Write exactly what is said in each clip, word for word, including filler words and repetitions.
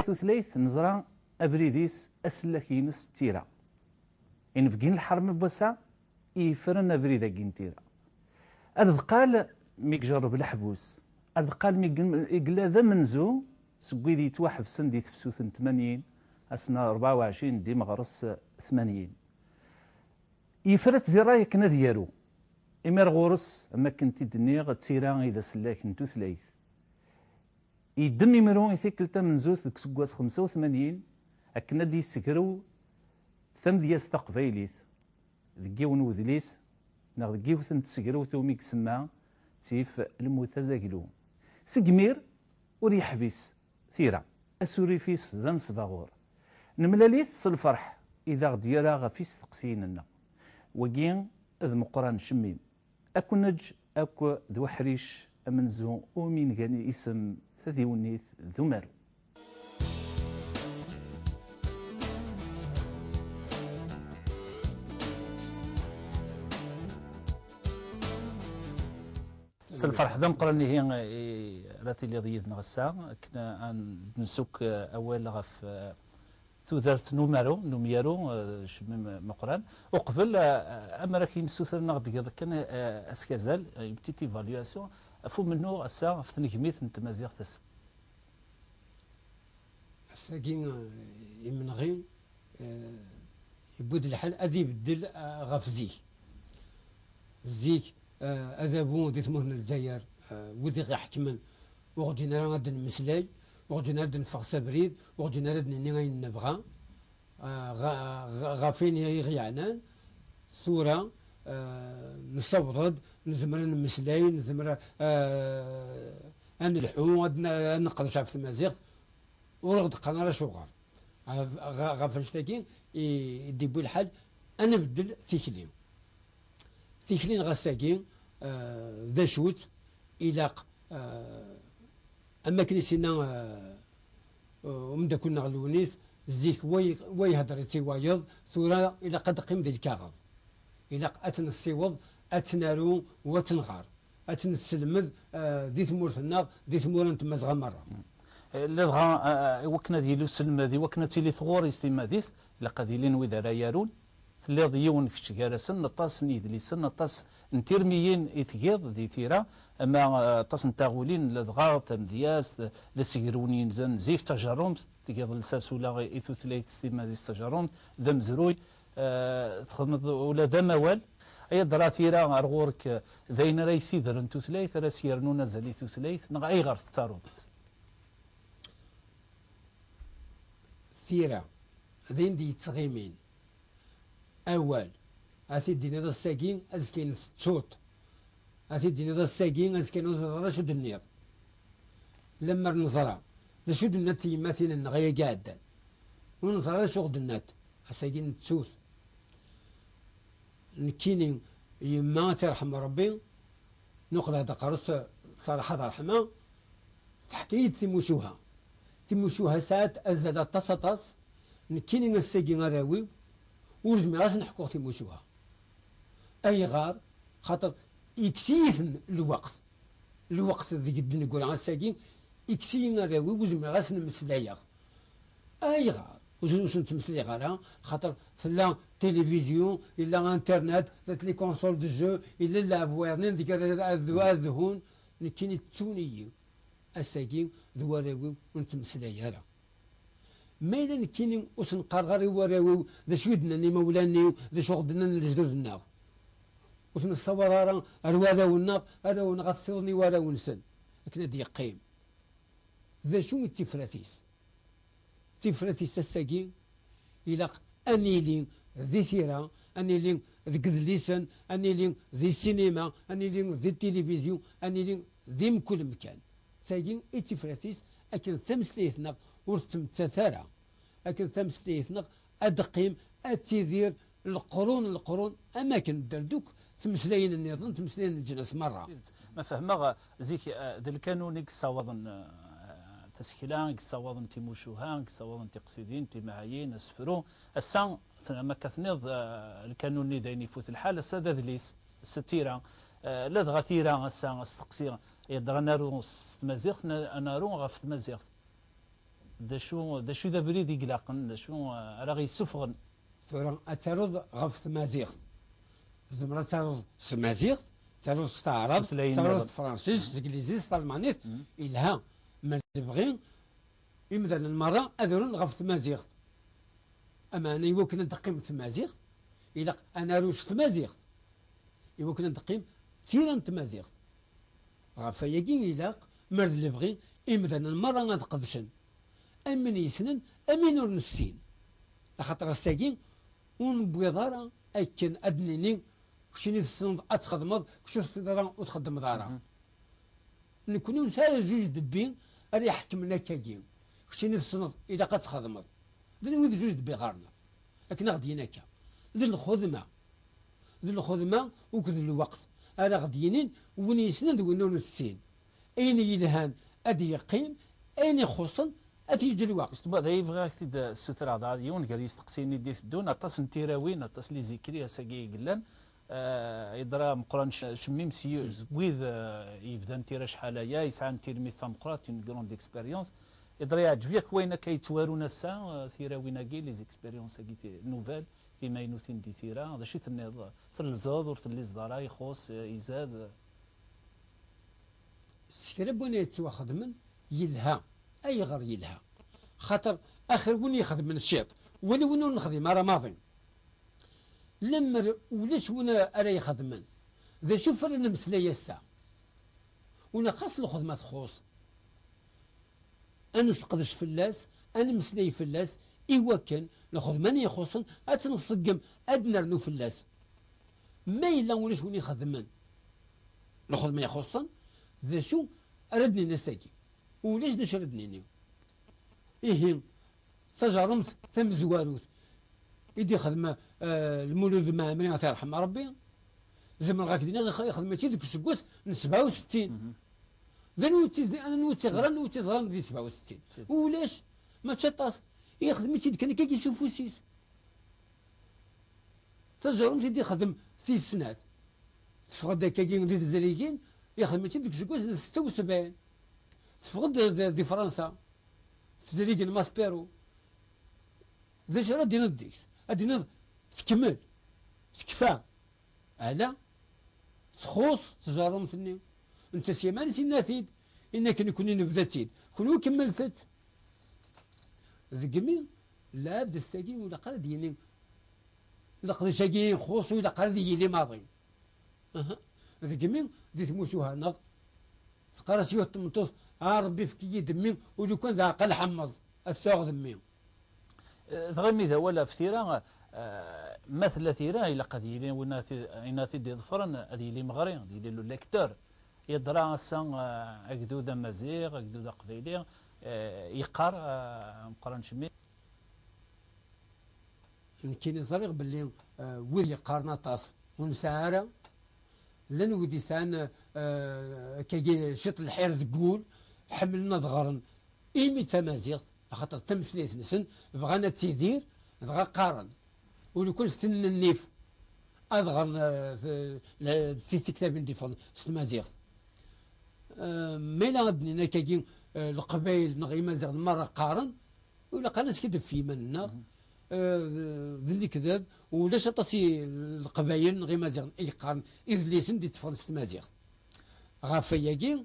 Tutlayt neẓra abrid-is, asellek-ines d tira. Inebgi n lḥerma n wass-a i yefren abrid-agi n tira. Adeqqal mi ijerreb leḥbus, adeqqal mi yella d amenzu seg wid yettwaḥebsen di tefsut n tmanyin, ass n rebɛa u ɛecrin di meɣres tmanyin. Yefra-tt di ṛṛay akken ad yaru. Imir ɣur-s, am akken t-id-nniɣ, d tira i d asellek n tutlayt. Yeddem imru i tikkelt tamenzut deg useggas xemsa u tmanyin akken ad d-yessegrew tamedyazt taqbaylit deg yiwen wedlis neɣ deg yiwet n tsegrewt umi isemma Ttif lmut azaglu. Seg imir ur yeḥbis tira. Asurif-is d anesbaɣur. Nemlal-it s lferḥ i d aɣ-d-yerra ɣef isteqsiyen-nneɣ. Wagi d Meqqran Cemmim. Ad ken-neǧǧ akk d uḥric amenzu umi ngan isem Tadiwennit d umaru. S lferḥ d ameqqran ihi i ara tiliḍ yid-neɣ ass-a, akken ad nsukk awal ɣef, eh, tudert n umaru, n umyaru, eh, Cemmim Meqqran. Uqbel, eh, amer ad k-nessuter ad aɣ-d-tgeḍ kan, eh, askazal, eh, une petite évaluation, ɣef umennuɣ ass-a, ɣef tnegmit n tmaziɣt ass-a. Ass-agi, eh, imenɣi, eh, yewwi-d lḥal ad ibeddel, eh, ɣef zik. Zik, eh, adabu di tmurt n Lezzayer, eh, wid i ɣ-iḥekmen, ur ɣ-ǧǧin ara ad d-nemmeslay, ur ɣ-ǧǧin ara ad d-neffeɣ s abrid, ur ɣ-ǧǧin ara ad d-nini ayen nebɣa, eh, ɣa-, ɣa-, ɣef wayen i ɣ-yeɛnan. Tura, eh, nessaweḍ-d, nezmer ad nemmeslay, nezmer, eh, ad nelḥu, ad n-, ad neqdec ɣef tmaziɣt, ur ɣ-d-qqaren ara acuɣer. Ɣef, ɣ-, ɣef annect-agi i, i d-iwwi lḥal ad nbeddel tikli. Tikli n ɣass-agi, eh, d acu-tt? Ilaq, eh, am wakken i s-yenna, eh, umeddakel-nneɣ Lewnis, zik wa y-, wa ihedder-itt i wayeḍ, tura ilaq ad d-teqqim di lkaɣeḍ. Ilaq ad tt-nessiweḍ, ad tt-naru, u ad tt-nɣer. Ad tt-nesselmed, eh, di tmurt-nneɣ, di tmura n Tmazɣa merra. Eh, ladɣa, eh, i wakken ad yili uselmed, i wakken ad tili tɣuri s timmad-is, ilaq ad ilin wid ara yarun. Telliḍ yiwen kečč gar-asen, aṭas n yidlisen, aṭas n tirmiyin i tgiḍ di tira, ama, eh, aṭas n taɣulin, ladɣa tamedyazt, d asegrun yenzan zik, tajerrumt, tgiḍ lsasula i, i tutlayt s timmad-is tajerrumt, d amezruy, eh, txedmeḍ ula d amawal. Ay adra tira ar ɣur-k, eh, d ayen ara yessidren tutlayt, ara s-yernun azal i tutlayt, neɣ ayɣer tettaruḍ? Tira, d ayen d-yettɣimin. Awal, ad t-id-tiniḍ ass-agi, azekka-ines tettuḍ. Ad t-id-tiniḍ ass-agi, azekka-ines ur teẓriḍ d acu d-tenniḍ. Lemmer neẓra d acu d-nnant tyemmatin-nneɣ ayagi iɛeddan, ur neẓra d acu ɣ-d-nnant, ass-agi nettu-t. Nekkini, yemma ad tt-irḥem Rebbi, nuqel-d aqerru-s ṣṣalaḥa d ṛṛeḥma, teḥka-yi-d timucuha. Timucuha sɛant azal aṭas, aṭas. Nekkini ass-agi arraw-iw, ur zmireɣ ad sen-ḥkuɣ timucuha. Ayɣer? Xaṭer ikkes-iyi-ten lweqt. Lweqt deg d-neggra ass-agi, ikkes-iyi arraw-iw, ur zmireɣ ad sen-mmeslayeɣ. Ayɣer? Ur sen-, ur sen-ttmeslayeɣ ara, xaṭer tella tilivizyu, yella internet, la les consoles de jeu, yella lɛeb wayeḍnin deg ara ad, ad, ad dhun, nekkini ttun-iyi. Ass-agi d warraw-iw ur nettmeslay ara. Ma yella nekkini ur sen-qqareɣ ara i warraw-iw d acu i d-nnan imawlan-iw, d acu ɣ-d-nnan lejdud-nneɣ, ur ten-nessawaḍ ara ar warraw-nneɣ, arraw-nneɣ ad t-ssiwḍen i warraw-nsen akken ad d-yeqqim. D acu i d tifrat-is? Tifrat-is ass-agi, ilaq ad nili di tira, ad nili deg idlisen, ad nili di ssinima, ad nili di tilivizyu, ad nili di mkul mkan. D tagi i d tifrat-is, akken tameslayt-nneɣ ur tettmettat ara, akken tameslayt-nneɣ ad d-teqqim, ad tidir leqrun, leqrun, am akken ddren-d akk tmeslayin nniḍen, tmeslayin n leǧnas merra. Tidet. Ma fehmeɣ, eh, zik, eh, d lkanun i yessawaḍen, eh, tasekla, i yessawaḍen timucuha, i yessawaḍen tiqsidin, timɛayin, asefru. Ass-a, t-, am akka tenniḍ, eh, lkanun-nni d ayen ifut lḥal, ass-a d adlis, s tira. Eh, ladɣa tira, ass-a, asteqsi, Yeḍra naru s tmaziɣt, na-, naru ɣef tmaziɣt. D acu, d acu d abrid i ilaqen, d acu, eh, ara ɣ-yessufɣen? Tura ad taruḍ ɣef tmaziɣt. Tzemreḍ ad taruḍ s tmaziɣt, taruḍ s taɛrabt, taruḍ s tefransist, s teglizit, s talmanit. Ilha. Ma lebɣi, imdanen merra ad run ɣef tmaziɣt. Ameɛna iwakken ad d-teqqim tmaziɣt, ilaq ad naru s tmaziɣt. Iwakken ad d-teqqim d tira n tmaziɣt. Ɣef wayagi ilaq, mer d lebɣi, imdanen merra ad qedcen, am win yessnen, am win ur nessin. Axaṭer ass-agi ur newwiḍ ara akken ad d-nini, keččini tessneḍ ad txedmeḍ, kečč ur tessineḍ ara ur txeddmeḍ ara. Nekkni ur nesɛi ara zuǧ debbi ara iḥekmen akkagi. Keččini tessneḍ, ilaq ad txedmeḍ. D wid zuǧ debbi ɣer-neɣ. Akken aɣ-d-yin akka. D lxedma. D lxedma akked lweqt ara aɣ-d-yinin win yessnen d win ur nessin. Ayen yelhan ad yeqqim, ayen ixuṣṣen ad t-yeǧǧ lweqt. Ustbad, ay bɣiɣ ad k-t-id-ssutreɣ daɣ yiwen gar yisteqsiyen i d-iteddun, aṭas n tirawin, aṭas n les écrits ass-agi i yellan. Eh, yeḍra Meqqran c-, Cemmim s yu-, seg wid, eh, yebdan tira acḥal aya, yesɛan tirmit tameqqrant, une grande expérience. Yeḍra yeɛǧeb-ak wayen akka yettwarun ass-a, eh, tirawin-agi, les expériences-agi ti-, nouvelles, timaynutin di tira, d acu i tenniḍ? Telzeḍ, ur tellizeḍ ara, ixuṣ, eh, izad? S kra n win yettwaxedmen yelha. Ayɣer yelha? Xaṭer axir win ixedmen ciṭ, wali win ur nexdim ara maḍi. Lemmer ulac win ara ixedmen, d acu ɣef ara nemmeslay ass-a? Ula xas lxedma txuṣ, ad nesseqdec fell-as, ad nemmeslay fell-as, i wakken lxedma-nni ixuṣṣen ad tt-nṣeggem, ad d-nernu fell-as. Ma yella ulac win ixedmen lxedma ixuṣṣen, d acu ara d-nini ass-agi? Ulac d acu ara d-nini. Ihi, tajerrumt tamezwarut i d-ixdem, eh, Lmulud Mɛemmri, ad t-yerḥem Rebbi, zemreɣ ad k-d-iniɣ ix-, ixdem-itt-id deg useggas n sebɛa u settin. D anwa i tt-, anwa i tt-iɣran, anwa i tt-iẓran di sebɛa u settin? Ulac, mačči aṭas. Ixdem-itt-id kan akka s ufus-is. Tajerrumt i d-ixdem tis snat, teffeɣ-d akkagi di tezrigin, ixdem-itt-id deg useggas n setta u sebɛin. Teffeɣ-d di, di Fransa, tezrigin Maspero. D acu ara d-tiniḍ deg-s? Ad d-tiniḍ tkemmel, tekfa. Ala, txuṣ tjerrumt-nni. Netta s yiman-is yenna-t-id, yenna-k nekkni nebda-tt-id, kenwi kemmlet-tt. Degmi lɛebd ass-agi ur ilaq ara ad d-yini leqdic-agi ixuṣ, ur ilaq ara ad yili maḍi. Aha. Degmi di tmurt uhaneɣ, teqqar-as yiwet tmeṭṭut: "A Rebbi, efk-iyi-d mmi, u lukan d aɛeqqa lḥemmeẓ, ad sɛuɣ d mmi." Eh, dɣa mi d awal ɣef tira, eh, ma tella tira, ilaq ad yili win ara t-, win ara t-id-iḍefren, ad yili meɣri, ad yili le lecteur. Yeḍra ass-a, eh, agdud amaziɣ, agdud aqbayli, eh, yeqqar, eh, Meqqran Cemmi. Nekkini ẓriɣ belli, eh, wid yeqqaren aṭas ur nesɛi ara, llan wid yesɛan, eh, akkagi ciṭ lḥir deg wul, ḥemmlen ad ɣren imi d tamaziɣt, axaṭer d tameslayt-nsen, bɣan ad tidir, dɣa qqaren. U lukan s tnennif ad ɣren, eh, t-, la-, ti-, tiktabin d-iffɣen s tmaziɣt. Eh, ma yella ad d-nini akkagi, eh, Leqbayel neɣ Imaziɣen merra qqaren, ur ilaq ara ad neskiddeb ɣef yiman-nneɣ. Eh, d, d lekdeb, ulac aṭas i Leqbayel neɣ Imaziɣen i yeqqaren idlisen d-itteffɣen s tmaziɣt. Ɣef wayagi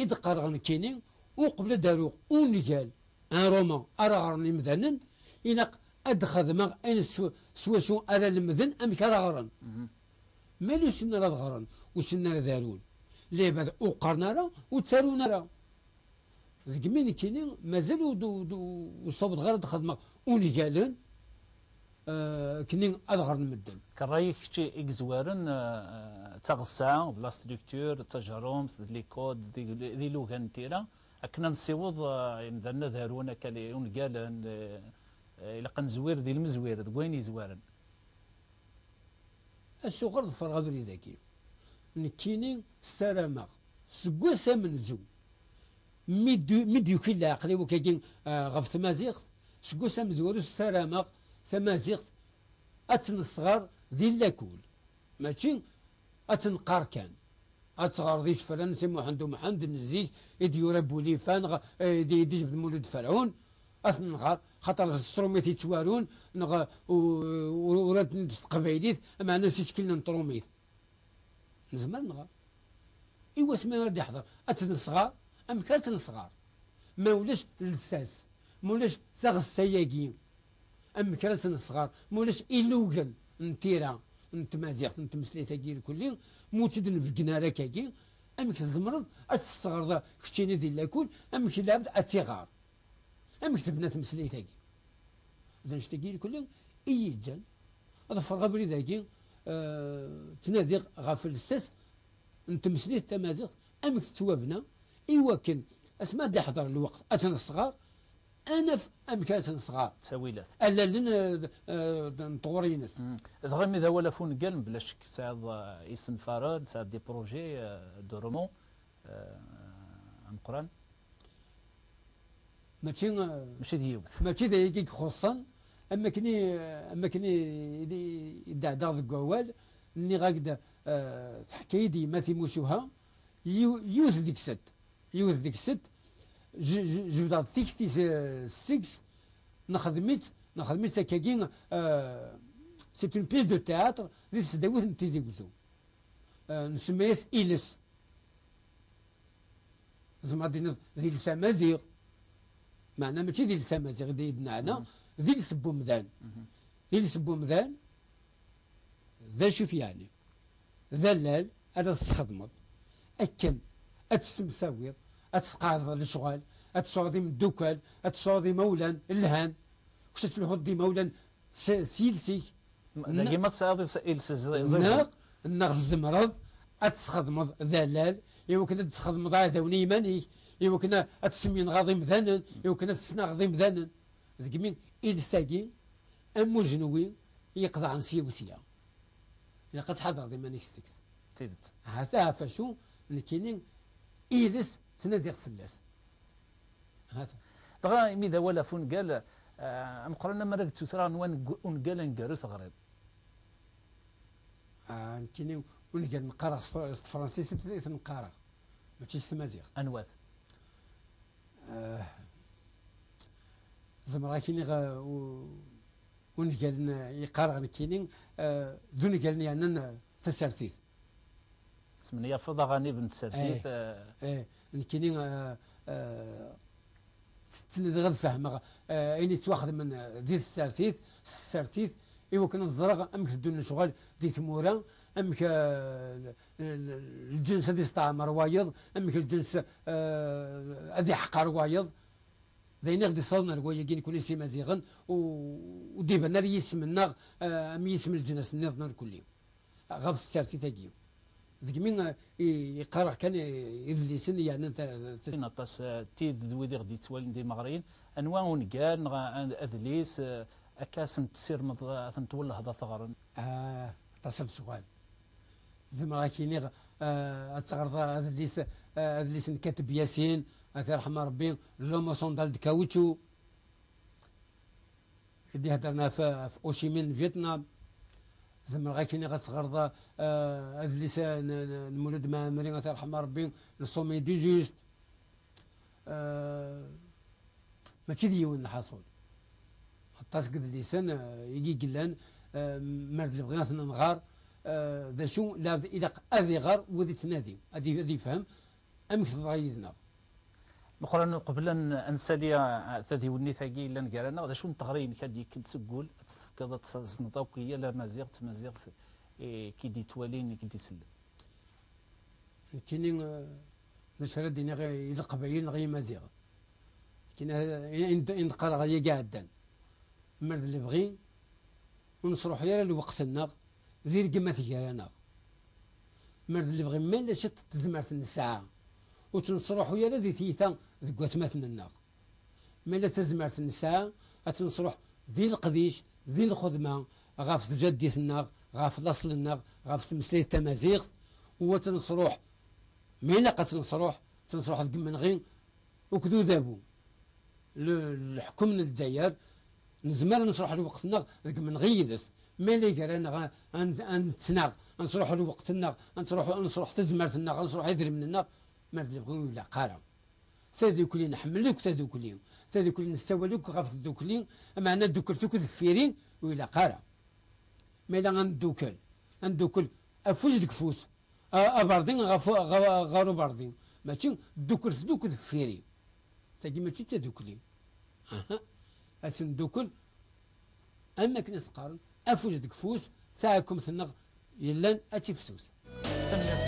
i d-qqareɣ nekkini, uqbel ad d-aruɣ ungal, un roman, ara ɣren yimdanen, ilaq ad d-xedmeɣ ayen s, s wacu ara lemden amek ara ɣren. Ma yella ur ssinen ara ad ɣren, ur ssinen ara ad arun, lɛibad ur qqaren ara, ur ttarun ara. Degmi nekkini mazal ur d-, ur d-, ur ssawḍeɣ ara ad xedmeɣ ungalen, eh, akken ad ɣren medden. Deg ṛṛay-ik kečč i yezwaren, eh, d taɣessa, d la structure, d tajerrumt, d les codes, d ig-, d ilugan n tira, akken ad nessiweḍ, eh, imdanen ad arun akka li-, ungalen, eh, eh, ilaq ad nezwir di lemzwir, deg wayen yezwaren. Acuɣer ḍefreɣ abrid-agi? Nekkini ssarameɣ seg wass amenzu, mi d-, mi d-yuki leɛqel-iw akkagi, ah, ɣef tmaziɣt, seg wass amezwaru ssarameɣ tamaziɣt ad tt-nesɣer di lakul, mačči ad tt-neqqar kan. Ad teɣreḍ isefra n Si Muḥend Umḥend n zik i d-yura Bulifa neɣ, eh, i d-, i d-ijbed Mulud Ferɛun, ad ten-nɣer, xaṭer s trumit i ttwarun, neɣ u-, u-, ur ad s teqbaylit, meɛna s isekkilen n trumit. Nezmer ad nɣer. I wasmi ara d-iḥḍer, ad tt-nesɣer. Amek ara tt-nesɣer? Ma ulac lsas, ma ulac taɣessa-agi, amek ara tt-nesɣer? Ma ulac ilugan n tira, n tmaziɣt, n tmeslayt-agi irkelli, ma ur tt-id-nbeggen ara akkagi, amek tzemreḍ ad tt-tesɣerḍ keččini di lakul, amek lɛebd ad tt-iɣer? Amek tebna tmeslayt-agi? D annect-agi irkelli i yi-ǧǧan ad ffreɣ abrid-agi, eh, ttnadiɣ ɣef lsas n tmeslayt tamaziɣt, amek tettwabna, i wakken asmi ad d-iḥḍer lweqt ad tt-nesɣer, ad naf amek ara tt-nesɣer. Ttawilat. Allalen, eh, d, eh, d, n tɣuri-ines. Mm. Dɣa imi d awal ɣef ungal, mebla ccek tesɛiḍ, eh, isenfaren, tesɛiḍ des projets, eh, de romans, eh, ameqqran. Mačči, eh, mačči d yiwet. Mačči d ayagi i ixuṣṣen, am wakken i, am wakken i, i, i d-ɛeddaɣ deg wawal, nniɣ-ak-d, eh, teḥka-yi-d yemma timucuha, yiw-, yiwet deg-sent, yiwet deg-sent, je-, je-, jebdeɣ-d tikti s-, seg-s, nexdem-itt, nexdem-itt akkagi, eh, c'est une pièce de théâtre di tesdawit n Tizi Wezzu. Eh, nsemma-yas Iles. Tzemreḍ ad d-tiniḍ d iles amaziɣ. Meɛna mačči d iles amaziɣ i d-, i d-neɛna, d iles n wemdan. D iles n wemdan, d acu-t yeɛni? D allal ara tesxedmeḍ akken ad tessemsawiḍ, ad tesqeɛdeḍ lecɣal, ad tesɛuḍ imeddukal, ad tesɛuḍ imawlan lhan. Kečč ad telhuḍ d imawlan s, s yiles-ik. Dagi ma tesɛiḍ iles, iles ẓ-, ẓiɣen. Neɣ, neɣ tzemreḍ ad tesxedmeḍ d allal, i wakken ad tesxedmeḍ aɛdawen i yiman-ik, i wakken ad tessemyenɣaḍ imdanen, i wakken ad tesnaɣeḍ imdanen. Degmi iles-agi am ujenwi i iqeḍɛen sya u sya. Ilaq ad tḥadreḍ iman-ik seg-s. D tidet. Ahat, ahat ɣef acu nekkini iles ttnadiɣ fell-as. Ahat. Dɣa imi d awal ɣef ungal, eh, ameqqran, amar ad k-d-sutreɣ anwa neg-, ungal aneggaru teɣriḍ? Ah, nekkini ungal neqqareɣ s, s tefransist i t-, i t-neqqareɣ, mačči s tmaziɣt. Anwa-t? Ah, zemreɣ ad k-iniɣ, ah, u-, ungal n-, i qqareɣ nekkini, ah, d ungal n yeɛnan, ah, tasertit. Tesmenyafeḍ aɣanib n tsertit, eh, eh, eh, nekkini, eh, eh, tt-, ttnadiɣ ad fehmeɣ, eh, ayen yettwaxedmen, eh, di tsertit, s tsertit, i wakken ad ẓreɣ amek teddun lecɣal di tmura, amek, eh, l-, l-, lǧens ad isteɛmer wayeḍ, amek lǧens, eh, ad iḥqer wayeḍ. D ayen i ɣ-d-iṣaḍen ar wayagi nekni s Imaziɣen, u-, ur d-iban ara yisem-nneɣ, eh, am yisem n leǧnas nniḍen irkelli. Ɣef tsertit-agi. Degmi, eh, i, i qqareɣ kan i, idlisen yeɛnan ta-, ta-, Aṭas, eh, tid d wid i ɣ-d-yettwalin d imeɣriyen, anwa ungal neɣ a-, adlis, eh, akka ad sen-tessirmeḍ, eh, ad ten-twellheḍ ad t-ɣren? Ah, aṭas n lecɣal. Zemreɣ ad k-iniɣ, eh, ad teɣreḍ adlis, eh, adlis n Kateb Yasin, ad t-irḥem Rebbi, L'homme aux sandales de caoutchouc. I d-iheddren ɣef, ɣef Ho Chi Minh n Vietnam. Zemreɣ ad k-iniɣ ad teɣreḍ, eh, adlis, eh, n, n, n Mulud Mɛemmri, ad t-irḥem Rebbi, Le sommet du juste. Eh, mačči d yiwen lḥaṣul. Aṭas n yedlisen, eh, i yellan, eh, mer d lebɣi ad ten-nɣer, eh, d acu, lɛebd ilaq ad iɣer wid ittnadi, ad i-, ad ifhem amek teḍra yid-neɣ. Meqqran, qbel ad n-, ad nsali, eh, tadiwennit-agi yellan gar-aneɣ, d acu n teɣri-inek ad d-yekk seg wul, ad tt-tefkeḍ, ad tt-tazneḍ akk i yal amaziɣ d tmaziɣt, eh, i k-id-yettwalin, i k-id-isellen? Nekkini, eh, d acu ara d-iniɣ i, i Leqbayel neɣ i Yimaziɣen? Nekkini, eh, i, i, i d-qqareɣ yagi iɛeddan. Mer d lebɣi, ur nesruḥuy ara lweqt-nneɣ di rregmat gar-aneɣ. Mer d lebɣi, ma yella ciṭ n tezmert nesɛa, ur tt-nesruḥuy ara di tyita deg watmaten-nneɣ. Ma yella tazmert nesɛa, ad tt-nesruḥ di leqdic, di lxedma, ɣef tjaddit-nneɣ, ɣef laṣel-nneɣ, ɣef tmeslayt tamaziɣt, u ad tt-nesruḥ, ma ilaq ad tt-nesruḥ, ad tt-nesruḥ deg imenɣi, akked udabu. Le-, leḥkem n Lezzayer, nezmer ad nesruḥ lweqt-nneɣ deg imenɣi yid-s. Ma yella gar-aneɣ a, a, a nettnaɣ, Ad nesruḥ lweqt-nneɣ, ad nesruḥ, ad nesruḥ tazmert-nneɣ, ad nesruḥ idrimen-nneɣ, ma d lebɣi ur ilaq ara. Tadukli, nḥemmel akk tadukli. Tadukli, nessawal akk ɣef tdukli, ameɛna dduklet akk deffir-i ur ilaq ara. Ma yella ad neddukel, ad neddukel afus deg ufus, a-, aberdi ɣef, ɣ-, ɣer uberdi, mačči dduklet-d akk deffir-i. Tagi mačči d tadukli. Aha. Ad s-neddukel am akken as-qqaren, afus deg ufus, taɛkumt-nneɣ yellan ad tifsus. Tanemmirt.